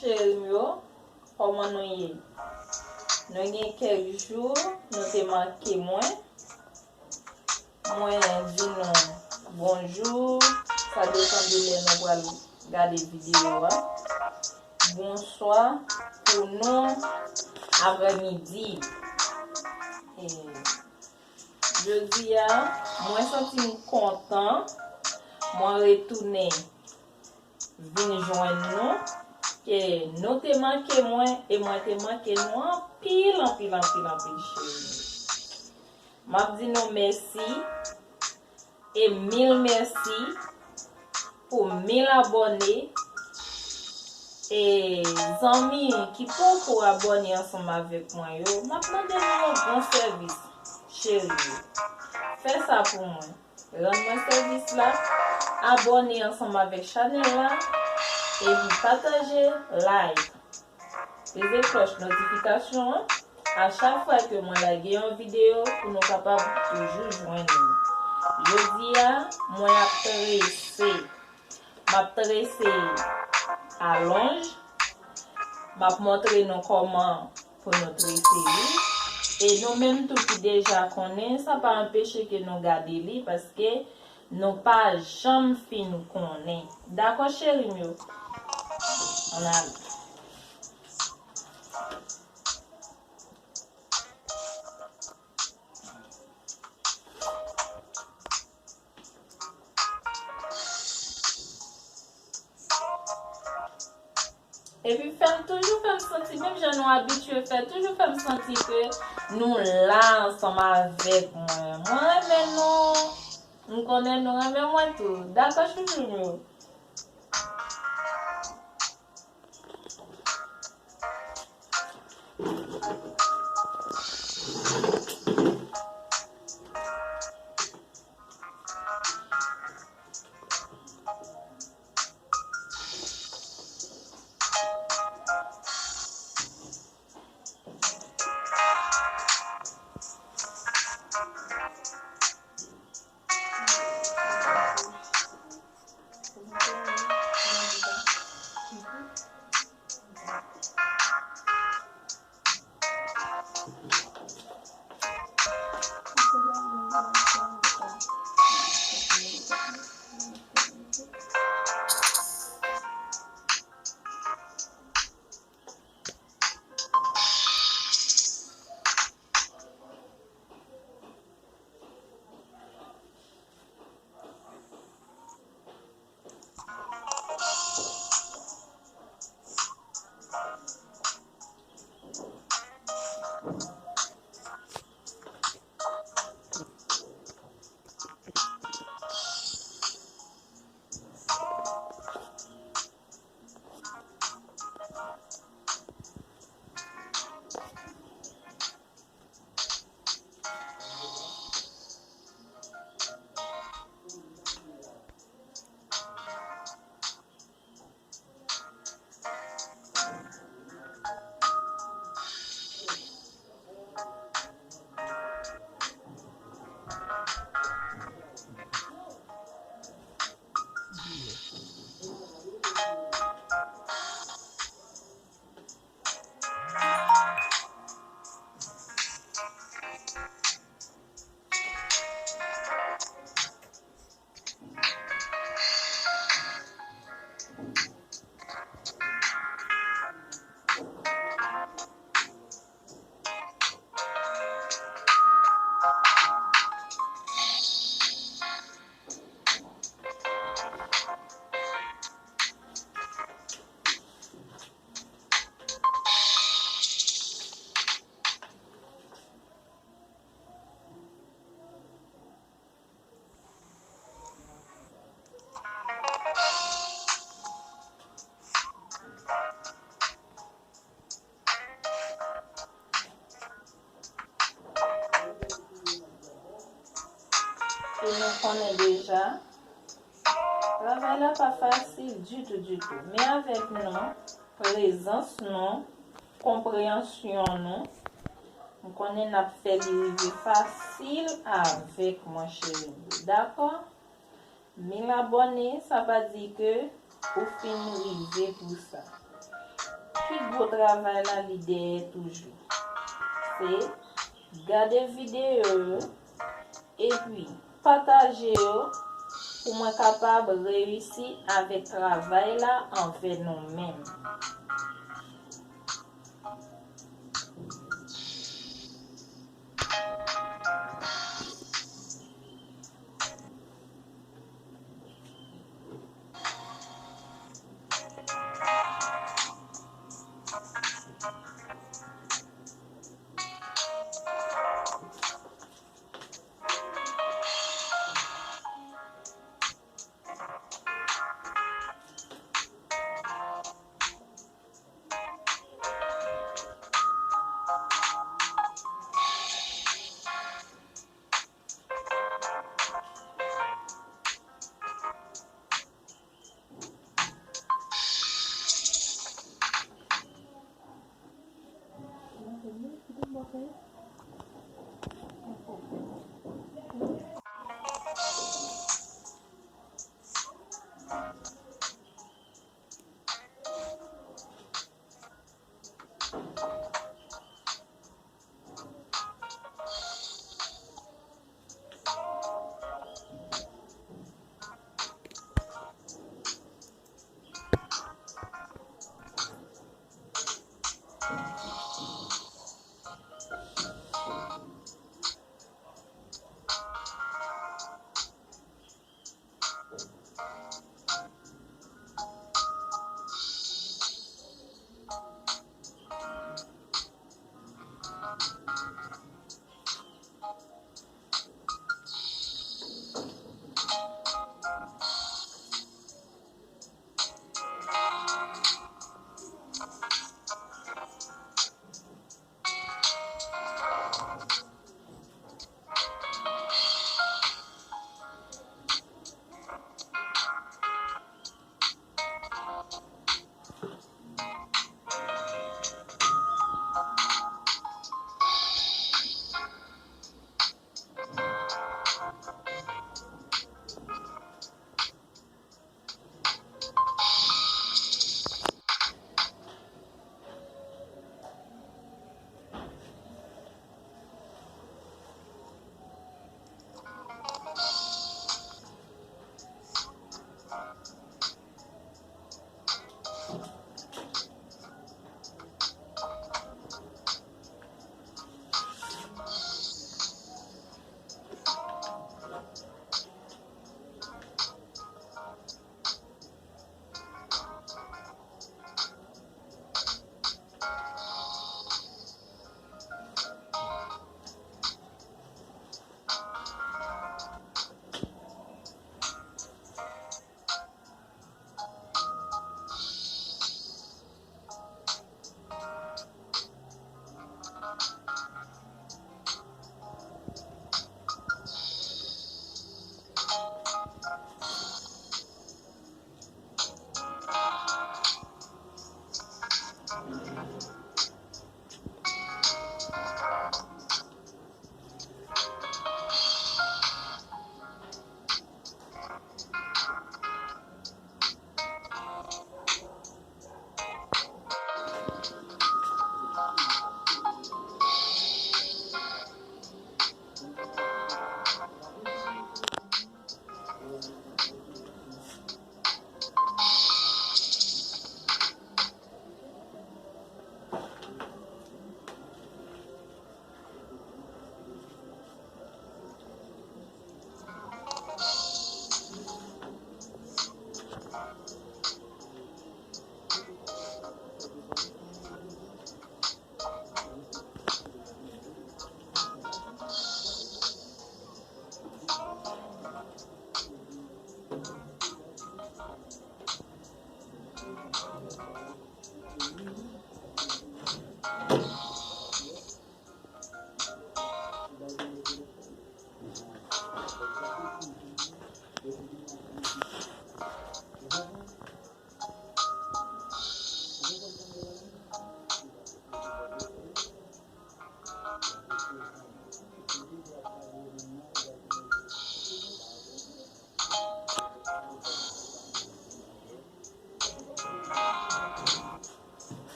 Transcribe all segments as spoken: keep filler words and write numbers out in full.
Cheri m yo, kòman nou ye? Nou gen kèk jou nou te manke mwen. Mwen di nou bonjou, sa depann de lè nou pral gade videyo a. Bonswa pou nou, aprèmidi. E, jodi a, mwen santi m kontan. Mwen retounen vin jwenn nou, ke nou te manke mwen e mwen te manke nou anpil, anpil, anpil, anpil, cheri. M ap di nou mèsi e mil mèsi pou mil abòne. E zanmi ki poko abòne ansanm avèk mwen yo, m ap mande nou yon gran sèvis, cheri yo. Fè sa pou mwen. Rann mwen sèvis la, abòne ansanm avèk chanèl la, epi pataje, like, peze klòch notifikasyon an, a chak fwa ke mwen lage yon videyo pou nou kapab toujou jwenn li. Jodi a, mwen ap trese. M ap trese alonj. M ap montre nou kòman pou nou trese li. E nou menm tou ki deja konnen, sa pa anpeche ke nou gade li, paske nou pa janm fin konnen. Dakò, cheri m yo? Ann ale. Epi fè m toujou fè m santi, menm jan nou abitye fè, toujou fè m santi ke nou la ansanm avèk mwen. Mwen renmen nou. M konnen nou renmen mwen tou. Dakò, chouchou m yo? E nou konnen deja, travay la pa fasil ditou, ditou. Men avèk nou, prezans nou, konpreyansyon nou, m konnen n ap fè li rive fasil avèk mwen, cheri m yo. Dakò? Mil abòne, sa pa di ke ou fin rive pou sa. Pi gwo travay la, li dèyè toujou. Se gade videyo yo, epi pataje yo pou mwen kapab reyisi avèk travay la anvè nou menm.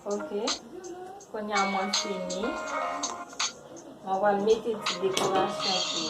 Ok. Kounye a mwen fini. Mwen pral mete ti dekorasyon pou li.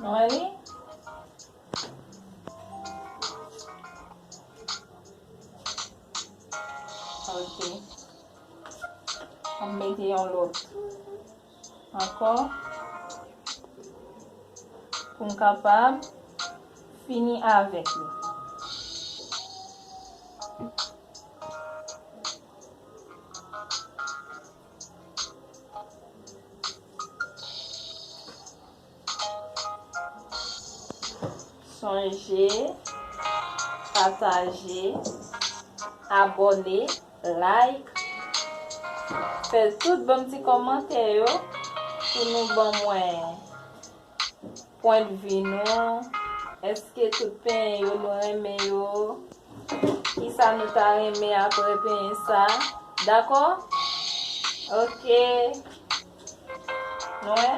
Nou wè li? Ok. An mete yon lòt ankò pou m kapab fini avèk li. Sonje pataje, abòne. like, fè tout banm ti kòmantè yo pou nou ban mwen pwendvi nou. Èske tout penyen yo nou renmen yo? Kisa nou ta renmen apre penyen sa? Dakò? Ok. Nou wè?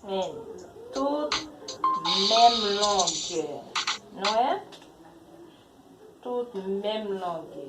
Men, tout menm longè. Nou wè? Tout menm longè.